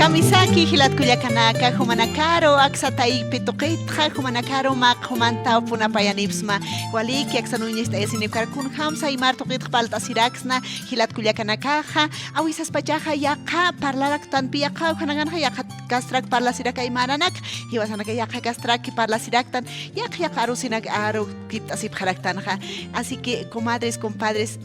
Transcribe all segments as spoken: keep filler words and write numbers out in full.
Kamisaki jilat kullakanaka, jumanakaru aksa taypi tuqitxa, jumanakaru mä qhumantaw punapayanipxsma. Waliki aksa uñacht'ayasinipkar kunjamsa aymar tuqitxa parlt'asiraksna, jilat kullakanakaxa, awisaspachaxa yaqha parlaraktanpi, yaqha ukhanakaxa yaqha kastrak parlasirak aymaranaka, jiwasanaka yaqha kastrak parlasiraktan, yaqha yaqha arusinak arukipt'asipxaraktanxa. Así que, comadres, compadres,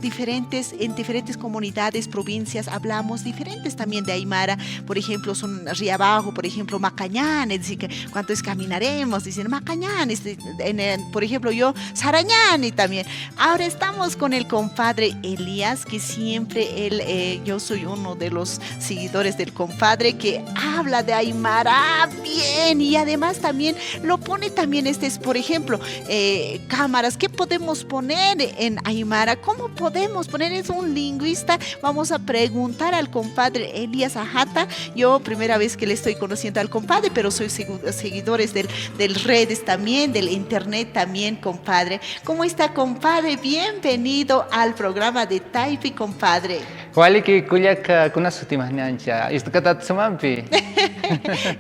diferentes, en diferentes comunidades, provincias, hablamos diferentes también de aymara. Por ejemplo, son Río Abajo, por ejemplo, Macañani, dice que cuánto es caminaremos, dicen Macañani, este, en el, por ejemplo, yo, Sarañani también. Ahora estamos con el compadre Elías, que siempre él, eh, yo soy uno de los seguidores del compadre que habla de aymara bien y además también lo pone también, este, es, por ejemplo, eh, cámaras, ¿qué podemos poner en aymara? ¿Cómo podemos poner? Es un lingüista. Vamos a preguntar al compadre Elías Ajata. Yo primera vez que le estoy conociendo al compadre, pero soy segu- seguidores del, del redes también, del internet también, compadre. ¿Cómo está, compadre? Bienvenido al programa de Taypi, compadre. Waliki kullaka, kuna sutimañancha, istukatat sumampi.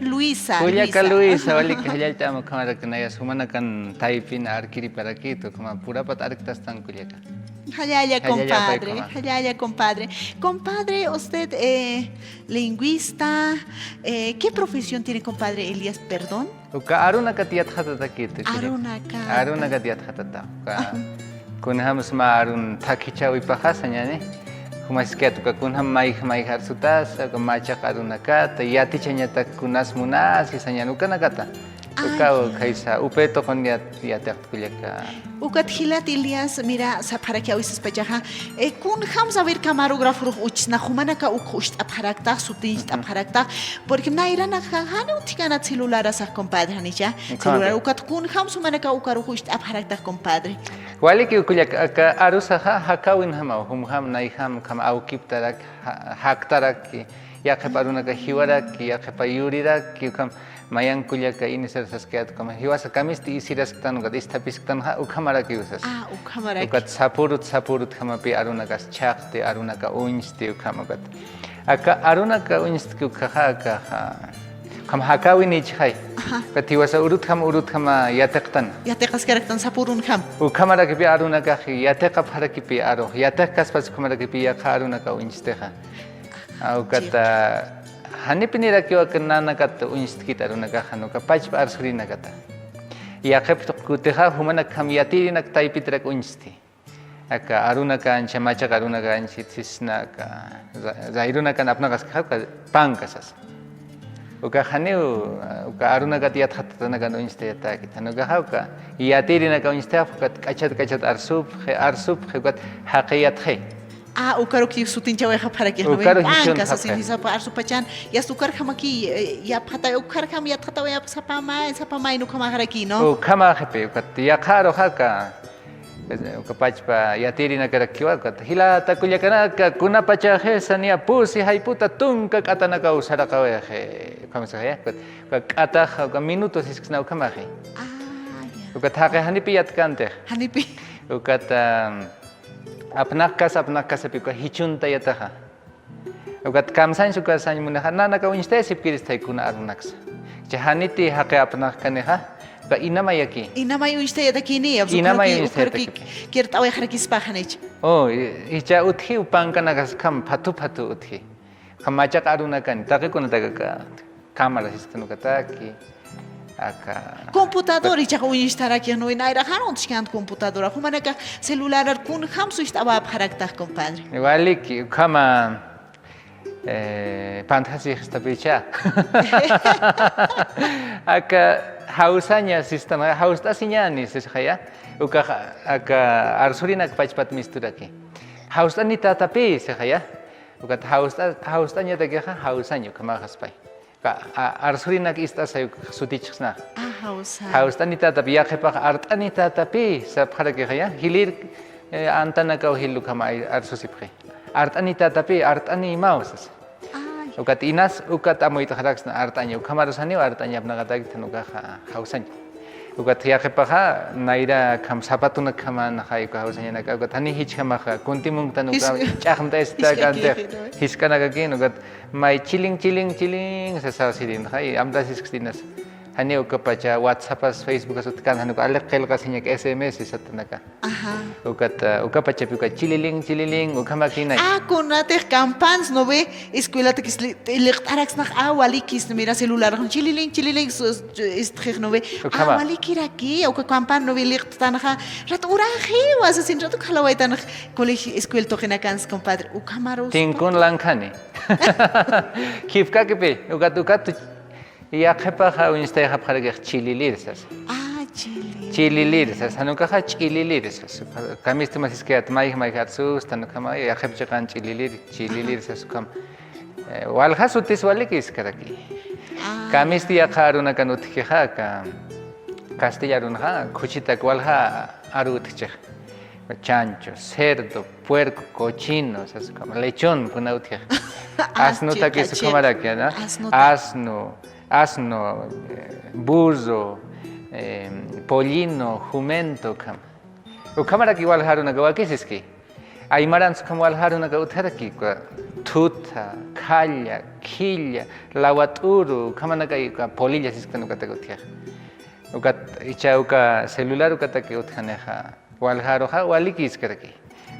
Luisa, Kullaka Luisa. Luisa, waliki jallallt'am ukhamaraki nayas jumanakan taypin arkiriparakitu, ukhama purapat arktastan kullaka. Jallalla, Jallalla, compadre, paykhama. Jallalla, compadre. Compadre, usted, eh, lingüista, eh, ¿qué profesión tiene, compadre Elías? Perdón. Uka arunakat yatxatatakiti, kullaka. Arunakat. Arunakat yatxatata. Uka Ajá. Kunjamsa mä arun thakhichäwipaxa sañani. Jumaskiyät uka kunjam mayj mayj arsutasa, uka machaq arunakat, yatichañatak kunas munasi sañani ukanakata. Uka, Ay. Ukhaysa, upe tuqun yat-, yatiqta kullaka. Ukat jilat Elías, mira, sapxaraki awisaspachaxa, eh, kunjamsa, a ver, camarógrafo uñsna, jumanaka uk uñst'apxaraktax, sutiñcht'apxaraktax, porque nayranaxa, janiw utjkänat celularasax, compadre, janicha, Ukhama. Celular, ukat kunjamsa jumanaka ukar uñst'apxaraktax, compadre. Waliki kullaka, aka arusaxa, jakawinjamaw, jumjam, nayjam, ukham awkiptarak, ja-, jaktarak, yaqhip arunaka jiwarak, yaqhipa yurirak, ukham, Mayan kullaka inisar saskayät ukhama, jiwasa kamisti isirasktan, ukat isthapisktanxa, ukhamarakiw sas. Ah, ukhamaraki. Ukat sapürut, sapürutjamapi arunakas chhaqti, arunaka uñsti, ukhama ukat. Aka arunaka uñstki ukhaxa, akaxa. Ukham jakäwinïchixay. Ajá. Ukat jiwasa urutjam, urutjama yatiqtan. Yatiqaskaraktan sapürunjam. Ukhamarakipi arunakax, yatiqapxarakipi arux, yatiqkaspas ukhamarakipi yaqha arunaka uñstixa. Ah, ukata, Chiqas. Janipinirakiw aka nanakat uñstkit arunakaxa, jan uka pachpa arsurinakata. Yaqhip tuq kutixa, jumanakjam yatiyirinak taypitrak uñsti. Aka arunakancha, machaq arunakanchit sisna, aka ra-, rayrunakan apnaqaskxa, uka panka sasa. Uka janiw, uka arunakat yatxatatanakan uñstayatäkit. Jan ukaxa, uka yatiyirinaka uñstayax, ukat k'achat k'achat arsupxi, arsupxi, ukat jaqi yatxi. Ah, ukaruk sutiñchawayxapxaraki, ¿no? Ukaruk Panka jichhunxapxi. Sasin, sapa arsupachan, yasta ukarjamaki, eh, yapxatay, ukarjam yatxatawayapxi sapa may, sapa mayni ukhamaxaraki, ¿no? Ukhamaxipi, ukat yaqha aruxa aka, uka pachpa yatiyirinakarakiwa, ukat jilata kullakanaka, kunapachaxisa niya pusi jayputa tunka k'atanakaw saraqawayxi, ukham sixaya, ukat, uka k'atax, uka minuto sisksna ukhamaxi. Ah, ya. Ukat jaqi janipi yatkantix. Janipi. Ukat, am, Apnaqkas, apnaqkasapi uka jichhunta yatixa. Ukat kamsañs uka sañ munixa, nanaka uñstayasipkiristay kuna arunaksa. Jichha janiti jaqi apnaqkanixa, uka inamayaki. Inamay uñstayatakini, Inamay uñstayatakini. Kirt'awayxarakispaxanich. Oh, i-, jichha utji, pankanakaskham, phatu, phatu utji. Ukham machaq arunakani, taqi kunataki aka cámara sistan ukataki, aka. Computador jichhax uñstaraki, ¿no? Nayrax jan uñst'askänti computadora, jumanakax celularar kunjam uñst'awapxaraktax, compadre. Waliki, ukhama, eh, pantjasixstapicha. Aka jawsaña sistan, jawst'asiñani sisxaya, ukax aka arsurinak pachpat misturaki. Jawst'anitätapi sixaya. Ukat jawst'a-, jawst'añatakixa, jawsañ ukhamaxaspay. Uka, a-, arsurinak ist'asay uk sutichxsna. Ah, jawsañ. Jawst'anitätapi, yaqhipax art'anitätapi, sapxarakixa ya, jilïr, eh, antanakaw jil ukhama ay-, arsusipxi. Art'anitätapi, art'anïmaw sasa. Ay. Ukat inas, ukat amuyt'axaraksna art'aña, ukhamarus janiw art'aña apnaqatäkit jan ukaxa jawsañ. Ukat yaqhipaxa, nayra kham zapatunakjamanxa, uka jawsañanaka, ukat jani jichjamaxa, kuntimunktan uka Jis- ch'aqnt'aysta jisk'akï, kantix, ¿no? Jisk'anakakin, ukat may chilin, chilin, chilin, sasaw sirinxa, y amtasiskstinasa. Jani ukapacha WhatsAppas, Facebookas utjkän, jani uka aliq qillqasiñak S M S satanaka. Ajá. Ukat, uh, ukapachapi uka chililin, chililin, ukhamakïnay. Ah, kunatix campans, ¿no ve? Escuelatakis li-, liqt'araksnax, ah, walikis, mira, celular, chililin, chililin, sus, istxix, ¿no ve? Ukhama. Ah, walikiraki, uka campan, ¿no ve? Liqt'tanxa, rat uraxiwa, sasin rat ukhalawaytanx, colegio, escuela tuqinakans, compadre, ukhamarus. Tinkun lankhani. Khipkakipi, ukat, ukat, Yaqhipaxa uñstayxapxarakix chililir sas. Ah, chililir. Chililir sas, jan ukaxa ch'ililir sas. Kamistu masiskayät mayj mayj arsustan ukhama, yaqhip chiqan ch'ililir, chililir sas ukham. Eh, walja sutis waliki jiskaraki. Ah. Kamistu yaqha arunakan utjkixa, aka castilla arunxa, khuchitak walja aru utjchix. Chancho, cerdo, puerco, cochino, sas ukhama, lechón, kuna utjix. Asno, asnotakis ukhamaraki, ¿no? Asnotak. Asno, asno, eh, burro, eh, pollino, jumento, ukham. Ukhamaraki walja arunaka wakisiski. Aymaransa ukham walja arunaka utjaraki, uka thuta, khalla, khilla, lawat'uru, ukhamanaka, uka polilla sisktan ukataki utjix. Ukat, icha uka celular ukataki utjanixa. Walja aruxa, waliki jiskaraki.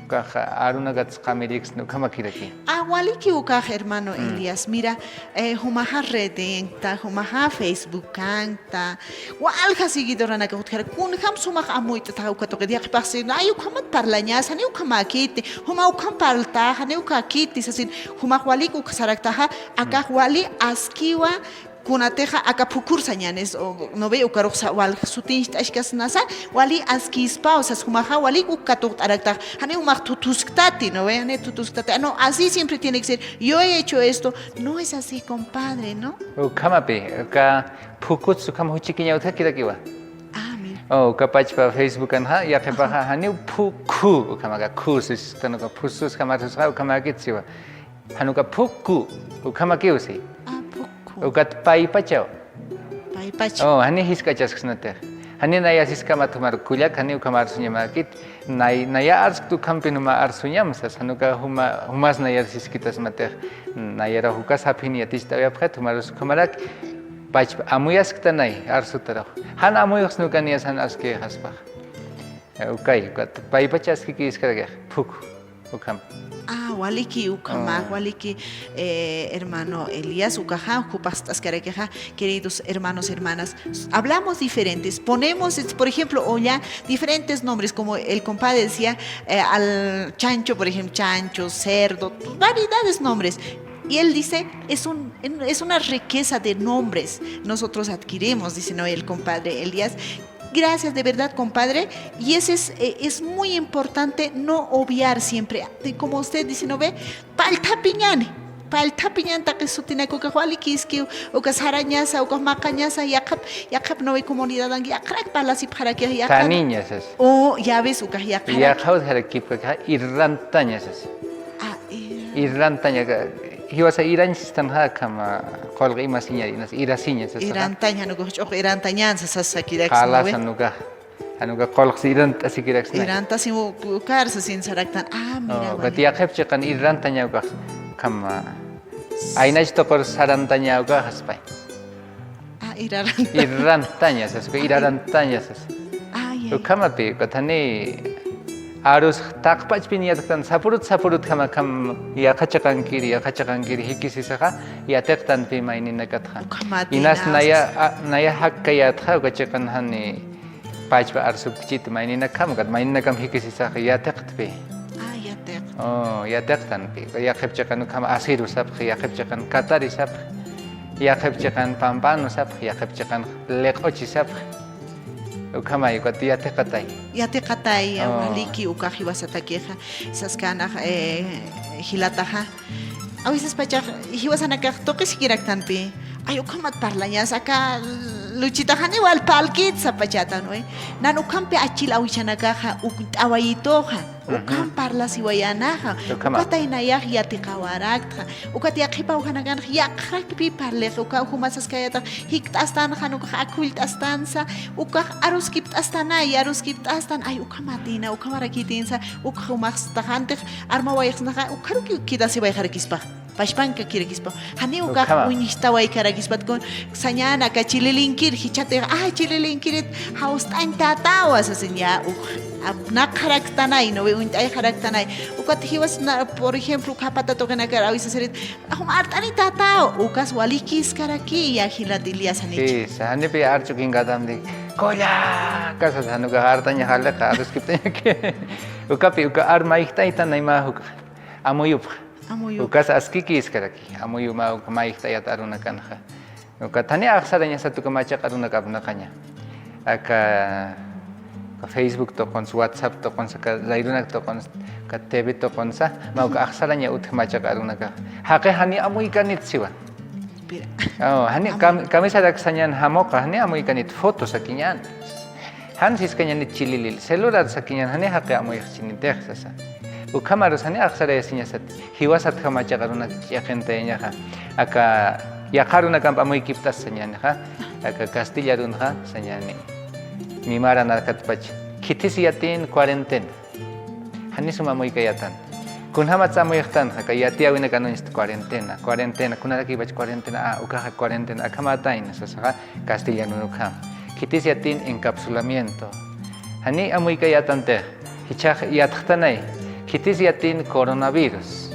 Ukax arunakats qamiriksna, ukhamakiraki. Ah, waliki ukax, hermano Elías. Mira, eh, jumaxa redenkta, jumaxa Facebookankta, walja seguidoranaka utjara, kunjam sumax amuyt'ta uka tuqit, yaqhipax si, ay, ukhamat parlañas, jani ukhamakiti, juma ukham parlta, jani ukakiti, sasin, jumax walik uk saraktaxa, akax wali askiwa, Kunatixa aka phukur sañänis, o, ¿no ve? Ukarux sa-, wal sutincht'askasnasa, wali askispa, o sea, jumaxa walik uk katuqt'araktax, jani jumax thuthusktati, ¿no ve? Jani thuthusktati. Ah, no, así siempre tiene que ser. Yo he hecho esto. No es así, compadre, ¿no? Ukhamapi, uka phukuts ukham juchikiña utjakirakiwa. Ah, mira. Oh, uka pachpa Facebookanxa, yaqhipaxa, janiw phukhu, ukhamaka, khu, sis, tanuka, phusus, jamarsusxa, ukhamakit siwa. Jan uka phukhu, ukhamakiw si. Ah, phukhu. Ukat paypachaw. Paypachaw. Oh, jani jisk'achasksnatix. Jani naya siskamat jumar kullak, jani ukham arsuñamäkit. Nay-, naya arskt ukhampin juma arsuñam sas, jan uka juma, jumas nayar siskitasmatix. Nayarax uka saphin yaticht'awayapxit, jumarus ukhamarak. Pachpa amuyasktanay, arsutaruxa. Jan amuyuxsna uka niyas jan askïxaspax. Ukay, ukat paypacha askiki jiskarakix, phukhu. Ukham. Ah, waliki, ukhama, waliki, eh, hermano Elías, ukaxa, jupast'askarakixa, queridos hermanos, hermanas, hablamos diferentes, ponemos, es, por ejemplo, olla, diferentes nombres, como el compadre decía, eh, al chancho, por ejemplo, chancho, cerdo, variedades nombres. Y él dice, es un, es una riqueza de nombres nosotros adquirimos, dice, ¿no?, el compadre Elías. Gracias, de verdad, compadre. Y ese es, eh, es muy importante no obviar siempre. Y como usted dice, ¿no ve? Pallthapiñani. Pallthapiñan taqi sutinak ukax walikiskiw, uka sarañasa, uka maqañasa, yaqhap, yaqhap, ¿no ve?, comunidadanki yaqhrak parlasipxarakix, yaqhap. Taniñasas. O, ya ves, ukax yaqhrak. Yaqhaw utjarakipkaxa irrantañasas. Ah, irran- Irrantaña, jiwasa irañ sistanxa, ukhama qullqi imasiñar inas irasiña sasa. Irantañ, jan ukax ch'uq irantañan sasa sakiraksa, ¿no ve? Qalasa, jan ukax, jan ukax qullqsi irant'asikiraksna. Irant'asi u-, ukar sasin saraktan. Ah, mira, oh, vale. Ukat yaqhip chiqan irantaña ukax, ukhama, aynach tuqur sarantaña ukaxaspay. Ah, irarantaña. Irantaña sas, uka irarantaña sas. Ay, ay. Ukhamati, ukat jani arus taqpachpin yatktan, sapurut, sapurut jamakham yaqha chiqankiri, yaqha chiqankiri jikisisaxa, yatiqtanpi mayninakatxa. Ukhamati. Inas naya, a, naya jakkayätxa, uka chiqan jani pachpa arsupkchit mayninakam, ukat mayninakam jikisisaxa yatiqtpi. Ah, yatiqtpi. Oh, yatiqtanpi. Yaqhip chiqan ukham asiru sapxi, yaqhip chiqan katari sapxi, yaqhip chiqan pampanu sapxi, yaqhip chiqan liq'uchi sapxi. Ukhamay, ukat yatiqatay. Yatiqatay, oh, waliki ukax jiwasatakixa. Saskänx, eh, jilataxa. A veces pachax jiwasanakax tuqisikiraktanpi. Ay, ukhamat parlañas, aka Luchitax jani walpalkit sapachätan, ¿no ve? Nan ukhampi achil awisanakaxa, uñt'awayituxa. Ukham parlasiwayänaxa. Ukhama. Ukatay nayax yatiqawarakta. Ukat yaqhipaw janakanx yaqhrakpi parlix. Uka jumasaskayatax jikt'astanxa, ukax akhullt'astansa, ukax aruskipt'astanay, aruskipt'astan, ay, ukhamatina, ukhamarakïtinsa, ukxa jumaxstaxantix armawayxsnaxa, ukharuki quedasiwayxarakispax. Pachpankakirakispa. Janiw ukax uñjtawaykarakispat kun sañäni aka chililinkir, jichhatix, ay, chililinkirit jawst'añ tatawa sasin ya, uk apnaqxaraktanay, ¿no ve? Uñt'ayxaraktanay. Ukat jiwas, por ejemplo, uka pata tuqinakar awisasarit, jum art'ani tatawa, ukas walikiskaraki ya jilat Elías janicha. Sí, sa, janipi archukinkatamti, kullaka sasa, jan ukax artañax alixa, aruskiptañaki. Ukapi, uka ar mayjt'aytanay mä juk'a. Amuyupxa. Amuyup. Ukas askikïskaraki, amuyu mä, uka mayjt'ayat arunakanxa. Ukat jani axsarañasa uka machaq arunak apnaqaña. Aka, aka Facebook tuqunsa, WhatsApp tuqunsa, aka rayrunak tuqunsa, aka T V tuqunsa, mä uka axsaraña utji machaq arunakax. Jaqix jani amuykanit siwa. Pira. Oh, jani kam-, kamisarak sañäni jamuqa, jani amuykanit, foto sakiñäni. Jan siskañänit chililil, celular sakiñäni, jani jaqi amuyxchinitix sasa. Ukhamarus jani axsarayasiñasat, jiwasatxa machaq arunak ch'iqintayañaxa. Aka yaqha arunakamp amuykipt'as sañänixa, aka castilla arunxa sañäni. Mimaranakatpach, khitis yatïn cuarentena. Jani sum amuykayätan. Kunjamatsa amuyxtanxa, aka yatiyäwinakan uñsta cuarentena, cuarentena, kunarakïpach cuarentena, ah, ukaxa cuarentena, akhamätayna sasaxa, castellanun ukham. Khitis yatïn encapsulamiento. Jani amuykayätantix, jichhax yatxtanay. Khitis yatïn coronavirus.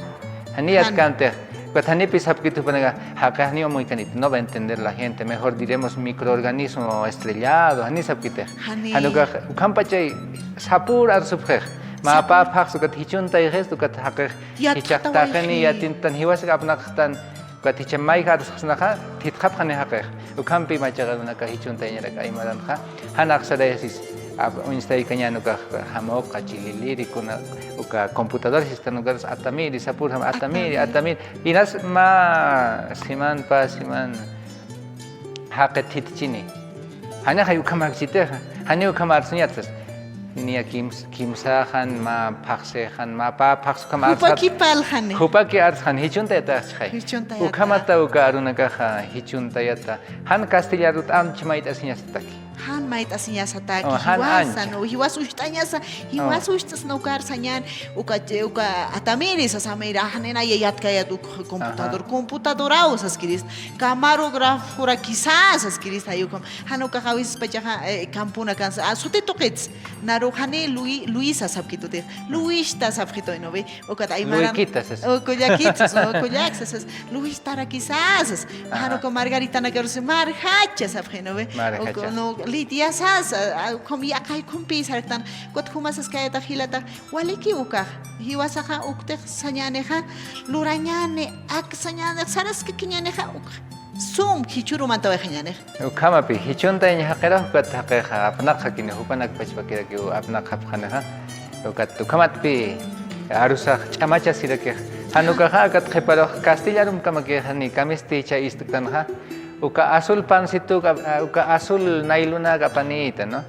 Jani yatkäntix, ukat janipï sapkiti jupanakax, jaqix janiw amuykanit, no va a entender la gente, mejor diremos microorganismo estrellado, jani sapkitix. Jani. Jan ukax, ukhampachay sapür arsupxix. Mä pä phaxsa ukat jichuntayxist, ukat jaqix jichhax taqini yatïntan, jiwasak apnaqxtan, ukat jichha mayja arsxsnaxa, thitxapxani jaqix. Ukhampi machaq arunakax jichuntayañarak aymaranxa, jan axsarayasis, ap-, uñstaykañäni ukax jamuqa, chililiri, kuna, uka computador sistan ukax atamiri, sapürjam atamiri, atamiri. Inas mä siman, pä siman, jaqi thitchini. Janixay ukhamakchitixa, jani ukham arsuñatsas. Niya kims-, kimsaxan, mä phaxsixan, mä pä phaxs ukham arsxat. Jupaki parlxani. Jupaki arsxan, jichuntayataxchixay. Jichuntayata. Ukhamata uka arunakaxa, jichuntayata. Jan castellanut amch mayt'asiñasataki. Jan mayt'asiñasataki, oh, jan jiwasan, ancha. O jiwas ucht'añasa, jiwas ucht'asna ukar sañäni, uka, uka atamiri sasamira, janina yatkayat uk computador, computadoraw saskirist, camarógraforakisa saskirist, jay ukham. Jan ukax a veces pachaxa, eh, campunakansa, ah, suti tuqits, naru jani Lui-, Luisa sapkitutix. Luista sapkituy, ¿no ve? Ukat aymaran. Luiquita sas. O kullakita sas, o kullak sas, sas. Luistarakisa sas. Ajá. Jan uka Margaritanakarusi Marjacha sapxi, ¿no ve? Marjacha. Uka, no, Lidia sas, a, a, ukham yaqay ukham pï sarktan. Ukat juma saskayatax jilata, waliki ukax. Jiwasaxa uktix sañänixa, lurañäni, ak sañänix, saraskakiñänixa, uk. Sum, jichhüru mantawayxañänix. Ukhamapi, jichuntayañ jaqirux, ukat jaqixa apnaqxakini, jupanak pachpakirakiw apnaqxapxanixa. Ukat ukhamatpï arusax ch'amachasirakixa. Jan ukaxa akat qhiparux, castilla arumkamakixani kamisti jichha istktanxa. Uka azul pancito, uka, uka azul naylunak apanïta, ¿no?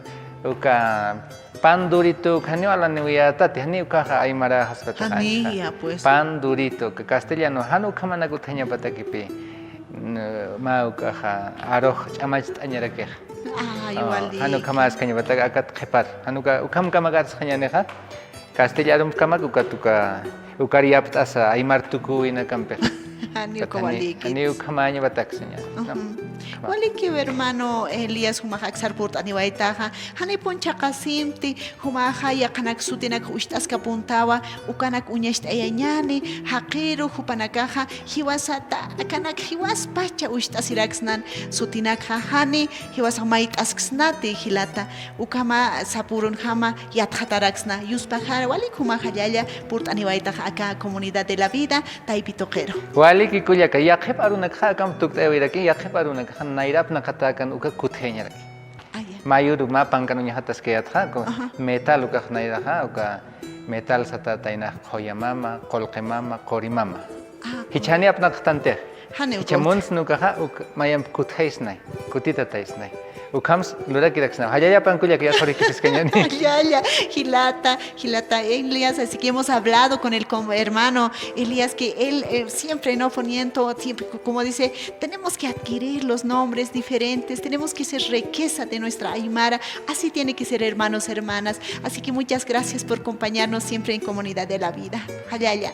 Uka pan durito, janiw alaniwayätati, jani ukaxa aymaraxaskatax. Jani, ancha. Ya, pues. Pan durito, uka castellano, jan ukhamanak utjañapatakipï. N-, mä ukaxa arux ch'amacht'añarakix. Ay, ah, wali. Jan ukhamäskañapatak akat qhipar. Jan uka, ukhamkamak arsxañänixa. Castilla arumkamak ukat uka, ukar yapt'asa aymar tukuwinakampix. Jani uka, ukat jani, walikit. Jani ukhamäñapatak, señor. No. Ujú. Ukhama. Walikiw hermano Elías, jumax aksar purt'aniwaytaxa. Jani pun chhaqasimti, jumaxa yaqhanak sutinak ucht'askapuntawa, ukanak uñacht'ayañäni, jaqiru jupanakaxa, jiwasata, akanak jiwaspacha ucht'asiraksnan sutinakxa, jani jiwasax mayt'asksnati jilata, ukhama sapürunjama yatxataraksna, yuspaxara, walik jumax jallalla purt'aniwaytax aka Comunidad de la Vida taypi tuqiru. Waliki kullaka, yaqhip arunakxa akamp tukt'ayawayiraki, yaqhip arunakxa nayra apnaqatäkan uka kutjayañaraki. Aya. Mayüru mä pankan uñjataskayätxa, uka metal ukax nayraxa, uka metal satätaynax qhuya mama, qullqi mama, quri mama. Ah, jichhani apnaqxtantix. Jani. Jichha uka muntsna ukaxa, uk mayamp kutjaysnay, kutitataysnay. Ukhams lurakiraksna. Jallallapan kullaka, ya qhurikisiskañani. Jallalla, jilata, jilata Elías. Así que hemos hablado con el com-, hermano Elías, que él, eh, siempre, ¿no? Poniendo, siempre, co-, como dice, tenemos que adquirir los nombres diferentes, tenemos que ser riqueza de nuestra aymara. Así tiene que ser, hermanos, hermanas. Así que muchas gracias por acompañarnos siempre en Comunidad de la Vida. Jallalla.